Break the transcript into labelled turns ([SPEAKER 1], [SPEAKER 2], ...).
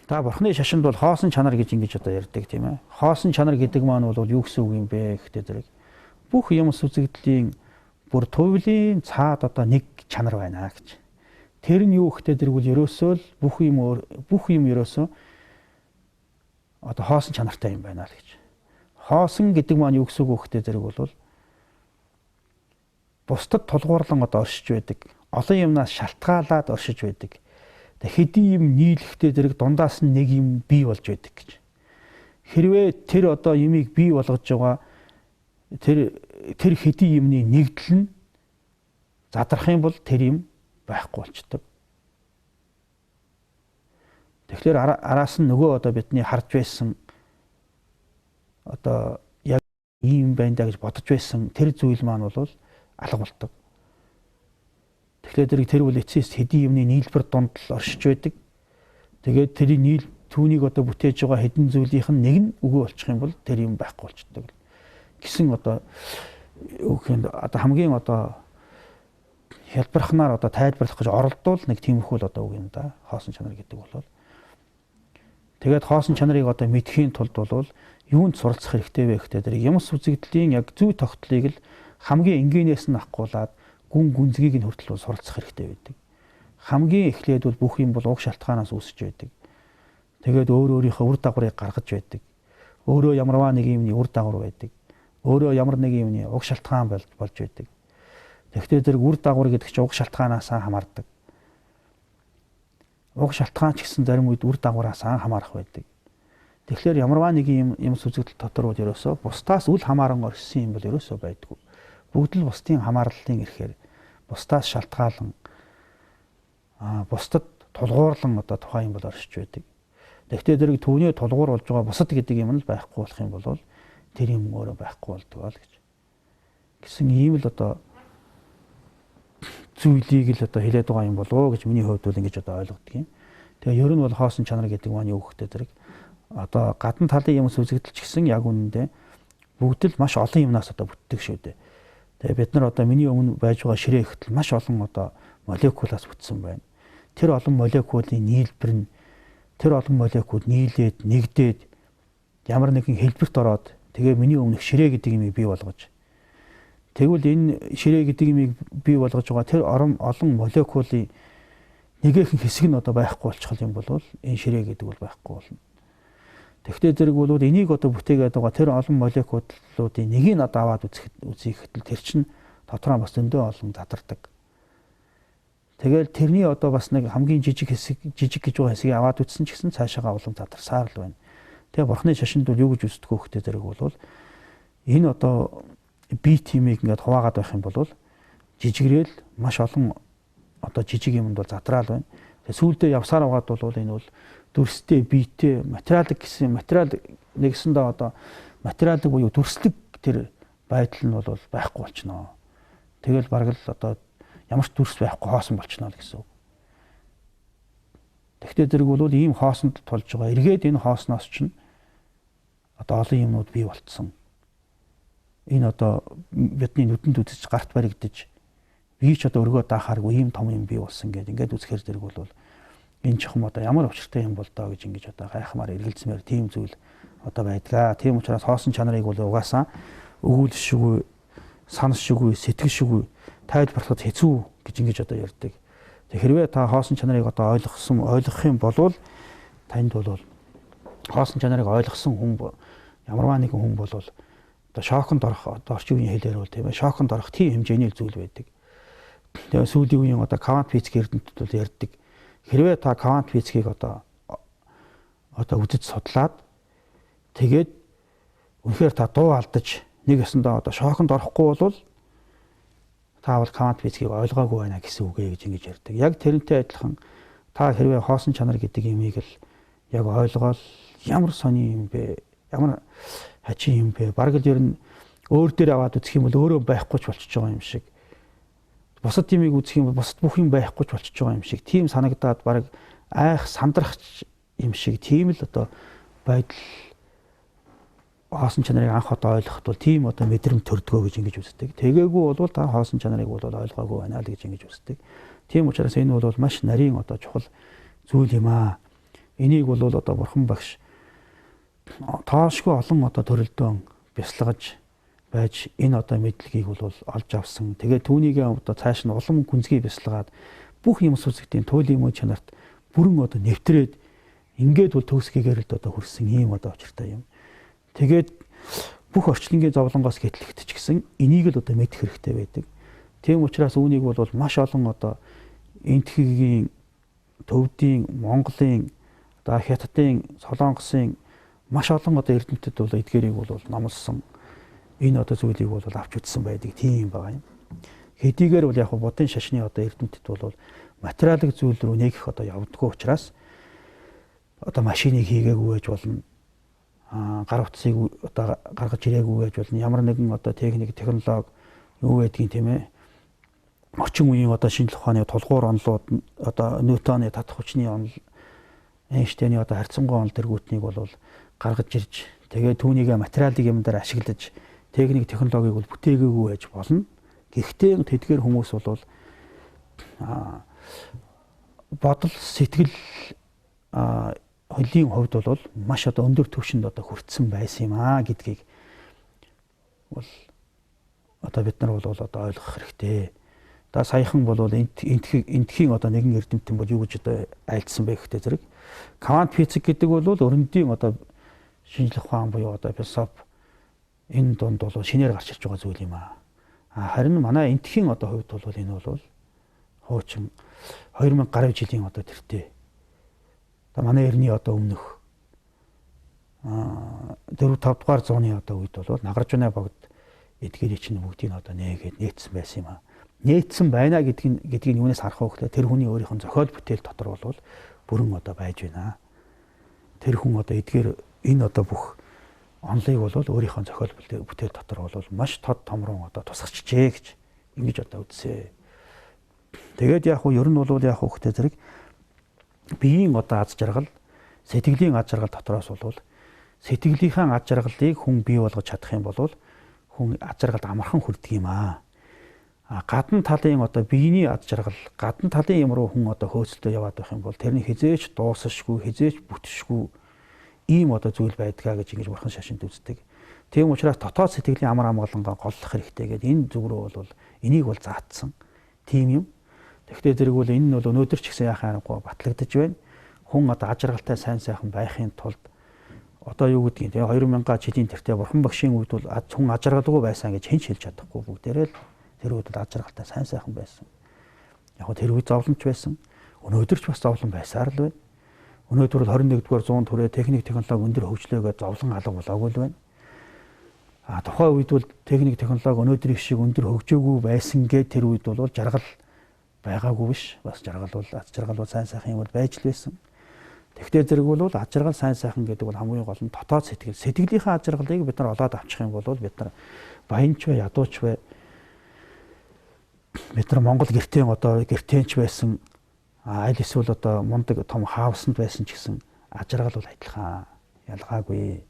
[SPEAKER 1] Та бурхны шашинд бол хоосон чанар гэж ингэж одоо ярьдаг, тийм ээ. Хоосон чанар гэдэг маань бол юу гэсэн үг юм бэ гэхдээ зэрэг бүх юм сүзэгдлийн бүр туйлын цаад одоо нэг чанар байна гэж. Тэр нь юу гэхдээ зэрэг бол ерөөсөө л бүх юм бүх юм ерөөсөө одоо хоосон чанартай юм байна л гэж. Хоосон гэдэг маань юу гэсэн үг вэ гэхдээ зэрэг бол бусдад тулгуурлан одоо оршиж байдаг. Олон юмнаас шалтгаалаад оршиж байдаг. Хэдийн юм нийлэхдээ зэрэг дундаас нь нэг юм бий болж байдаг гэж. Хэрвээ тэр одоо юмыг бий болгож байгаа тэр хэдийн юмны нэгдэл нь задрах юм бол тэр юм байхгүй болчдөг. Тэгэхээр араас нь нөгөө одоо бидний харж байсан одоо яг ийм байна даа гэж бодож байсан тэр зүйл маань бол алга болдог. Тэгэхээр тэр бол эцэс хэдийн юмны нийлбэр дунд л оршиж байдаг. Тэгээд тэрийг нийл түүнийг одоо бүтээж байгаа хэдэн зүйлийнх нь нэг нь үгүй болчих юм бол тэр юм байхгүй болчдөг гэсэн одоо үг одоо хамгийн одоо хялбархнаар одоо тайлбарлах гэж оролдвол нэг тиймэрхүү л одоо үг юм да. Хоосон чанар гэдэг бол. Тэгээд хоосон чанарыг одоо мэдхийн тулд бол юунд суралцах хэрэгтэй вэ гэхдээ тэр юмс үзэгдлийн яг зүй тогтлыг л хамгийн энгийнээс нь авахгуулаад гүн гүнзгийг нь хүртэл бол суралцах хэрэгтэй байдаг. Хамгийн эхлээд бол бүх юм бол уг шалтгаанаас үүсэж байдаг. Тэгээд өөр өөрийнхөө үр дагаврыг гаргаж байдаг. Өөрөө ямарваа нэг юмны үр дагавар байдаг. Өөрөө ямар нэг юмны уг шалтгаан болж байдаг. Тэгэхдээ зэрэг үр дагавар гэдэг чинь уг шалтгаанаас хамаардаг. Уг шалтгаан ч гэсэн зарим үед үр дагавраас хамаарах байдаг. Тэгэхээр ямарваа нэг юм юм сүзэгдэл дотор бол ерөөсөө бусдаас үл хамааран оршисон юм бол ерөөсөө байдгүй. Бүгд л бусдын хамаарлалын эрхээр бусдаас шалтгаалan бусдад тулгуурлан одоо тухайн юм бол оршиж байдаг. Тэгэхдээ зэрэг түүний тулгуур болж байгаа бусад гэдэг юм л байхгүй болох юм бол тэр юм өөрөө байхгүй болдог л гэж. Гэсэн ийм л одоо зүйлийг л одоо хэлээд байгаа юм болов уу гэж миний хувьд бол ингэж одоо ойлгодог юм. Тэгээ ер нь бол хоосон чанар гэдэг маань юу гэхтэй зэрэг одоо гадна талын юм сүзэгдэл ч гэсэн яг үнэндээ бүгд л маш олон юмнаас одоо бүтдэг шүү дээ. Тэгээ бид нар одоо миний өмнө байж байгаа ширээ ихтэл маш олон одоо молекулаас бүтсэн байна. Тэр олон молекулын нийлбэр нь тэр олон молекул нийлээд нэгдээд ямар нэгэн хэлбэрт ороод тэгээ миний өмнөх ширээ гэдэг юмыг бий болгож. Тэгвэл энэ ширээ гэдэг юмыг бий болгож байгаа тэр олон молекулын нэгэхэн хэсэг нь одоо байхгүй болчих юм бол энэ ширээ гэдэг бол байхгүй болно. Тэгэхдээ зэрэг бол энийг одоо бүтээгээд байгаа тэр олон молекулуудын нэгийг одоо аваад үзэхэд тэр чинь дотроо бас зөндөө олон задардаг. Тэгэл тэрний одоо бас нэг хамгийн жижиг хэсэг жижиг гэж байгаа хэсгийг аваад үзсэн ч гэсэн цаашаагаа улам задарсаар л байна. Тэгээ бурхны шашинд бол юу гэж үздэг вэ гэхдээ зэрэг бол энэ одоо би тимийг ингээд хуваагаад байх юм бол жижигрээл маш олон одоо жижиг юмд бол задраал байна. Тэгээ сүүлдээ явсаар байгаад бол энэ бол дүрстэй биетэй материалыг гэсэн материал нэгсэндээ одоо материалыг буюу дүрслэг тэр байдал нь бол байхгүй болчихно. Тэгэл бараг л одоо ямар ч дүрс байхгүй хоосон болчихно л гэсэн үг. Тэгвэл зэрэг бол ийм хоосонд тулж байгаа. Эргээд энэ хоосноос чинь одоо олон юмнууд бий болцсон. Энэ одоо бидний нүдэнд үзэж гарт баригдаж би ч одоо өргөө даахааргүй ийм том юм бий болсон гэдэг ингээд үзэхэр зэрэг бол энэ чухам одоо ямар учиртай юм бол доо гэж ингэж одоо гайхмаар эргэлзмээр тийм зүйл одоо байдгаа. Тийм учраас хоосон чанарыг бол угаасаа өгүүлшгүй, санашгүй, сэтгэшгүй тайлбарлахад хэцүү гэж ингэж одоо ярьдаг. Тэг хэрвээ та хоосон чанарыг одоо ойлгох юм бол танд бол хоосон чанарыг ойлгосон хүн ямарваа нэгэн хүн бол одоо шоконд орох одоо орчин үеийн хэлээр бол тийм ээ шоконд орох тийм хэмжээний зүйл байдаг. Тэгээ сүүлийн үеийн одоо квант физик эрдэмтэд бол ярьдаг. Хэрвээ та квант физикийг одоо үзэж судлаад тэгээд үнэхээр та дуу алдаж нэг ёсондоо одоо шоконд орохгүй бол та бол квант физикийг ойлгоогүй байна гэсэн үг ээ гэж ингэж ярьдаг. Яг тэрнтэй адилхан та хэрвээ хоосон чанар гэдэг имийг л яг ойлгоол ямар сони юм бэ? Ямар хачин юм бэ? Бараг л ер нь өөр дээр аваад үзэх юм бол өөрөө байхгүй ч болчихж байгаа юм шиг. Бусад юмыг үзэх юм бол бусад бүх юм байхгүй ч болчихж байгаа юм шиг. Тийм санагдаад бараг айх сандрах юм шиг тийм л одоо байдал хоосон чанарыг анх одоо ойлгоход бол тийм одоо мэдрэмж төрдгөө гэж ингэж үздэг. Тэгээгүй бол та хоосон чанарыг бол ойлгоогүй байна л гэж ингэж үздэг. Тийм учраас энэ бол маш нарийн одоо чухал зүйл юм аа. Энийг бол одоо бурхан багш тоошгүй олон одоо төрөлдөө бясалгаж байж энэ одоо мэдлэгийг бол олж авсан. Тэгээд түүнийг одоо цааш нь улам гүнзгий бясалгаад бүх юм сүсгтийн туйлын мөн чанарт бүрэн одоо нэвтрээд ингээд бол төгс гэгэрэлд одоо хүрсэн ийм одоо учиртай юм. Тэгээд бүх орчлонгийн зовлонгоос гэтлэгт ч гэсэн энийг л одоо мэдэх хэрэгтэй байдаг. Тийм учраас үүнийг бол маш олон одоо Энтхэгийн, Төвдийн, Монголын, одоо Хятадын, Солонгосын маш олон одоо эрдэмтэд бол эдгээрийг бол номлосон энэ одоо зүйлийг бол авч үзсэн байдаг тийм байгаа юм. Хэдийгээр бол яг будын шашны одоо эрдэмтэд бол материалын зүйл рүү нэг их одоо явдггүй учраас одоо машиныг хийгээгүй байж болно. Гар утсыг одоо гаргаж ирээгүй байж болно. Ямар нэгэн одоо техник, технологи юу байдгийг тийм ээ. Орчин үеийн одоо шинжлэх ухааны тулгуур онолууд одоо Ньютоны татах хүчний онол, Эйнштейний одоо харьцангуй онол тэргүүтнийг бол гаргаж ирж тэгээ түүнийг материалын юм дээр ашиглаж техник, технологиг бол бүтээгээгүй байж болно. Гэхдээ тэдгээр хүмүүс бол бодол, сэтгэл хөлийн хувьд бол маш одоо өндөр түвшинд одоо хүртсэн байсан юм аа гэдгийг бол одоо бид нар бол одоо ойлгох хэрэгтэй. Одоо саяхан бол энтхийн одоо нэгэн эрдэмтэн бол юу гэж одоо айлдсан бэ гэхдээ зэрэг квант физик гэдэг бол өрөндийн одоо шинжлэх ухаан буюу одоо философи энэ дунд бол шинээр гарч ирж байгаа зүйл юм аа. Харин манай энтхийн одоо хувьд бол энэ бол хуучин 2000 гаруй жилийн одоо тэртээ. Одоо манай эртний одоо өмнөх 4 5 дугаар зууны одоо үед бол Нагаржуны богд эдгээрийг чинь бүгдийг одоо нээгээд нээцсэн байсан юм аа. Нээцсэн байна гэдгийг юунаас харах вэ гэхээр тэр хүний өөрийнх нь зохиол бүтээл дотор бол бүрэн одоо байж байна. Тэр хүн одоо эдгээр энэ одоо бүх онолыг бол өөрийнхөө зохиол бүтээл дотор бол маш тод томрон одоо тусгачжээ гэж ингэж одоо үзсэ. Тэгээд яг хуу ер нь бол яг хуу хөтэ зэрэг биеийн одоо аз жаргал, сэтгэлийн аз жаргал дотроос бол сэтгэлийнхаа аз жаргалыг хүн бий болгож чадах юм бол хүн аз жаргалд амархан хүрдэг юм аа. Гадна талын одоо биений аз жаргал, гадна талын юм руу хүн одоо хөөцөлтөө яваад байх юм бол тэрний хизээч дуусашгүй, хизээч бүтшгүй ийм одоо зүйл байдгаа гэж ингэж бурхан шашинд үздэг. Тийм учраас дотоод сэтгэлийн амар амгалангаа голлох хэрэгтэй гэдэг энэ зүг рүү бол энийг бол заатсан тийм юм. Тэгэхдээ зэрэг бол энэ нь бол өнөөдөр ч гэсэн яхаа аргагүй батлагдаж байна. Хүн одоо аз жаргалтай сайн сайхан байхын тулд одоо юу гэдгийг тэгээ 2000 жилийн тэртээ бурхан багшийн үед бол хүн аз жаргалгүй байсан гэж хэн ч хэлж чадахгүй, бүгдээрээ л тэр үед бол аз жаргалтай сайн сайхан байсан. Яг тэр үед зовлонч байсан. Өнөөдөр ч бас зовлон байсаар л байна. Өнөөдөр бол 21-р зуунд хүрээ техник технологи өндөр хөгжлөөгөө зовлон алга болоогүй л байна. А тухайн үед бол техник технологи өнөөдрийн шиг өндөр хөгжөөгүй байсан гэ тэр үед бол жаргал байгаагүй биш. Бас жаргал бол аз жаргал бол сайн сайхан юм бол байж л байсан. Тэгвэл зэрэг бол аз жаргал сайн сайхан гэдэг бол хамгийн гол нь дотоод сэтгэл. Сэтгэлийнхээ аз жаргалыг бид нар олоод авчих юм бол бид нар баянч бай, ядууч бай. Бид нар Монгол гэртээ одоо гэртeenч байсан, аль эсвэл одоо мундаг том хаусанд байсан ч гэсэн аз жаргал бол адилхан ялгаагүй.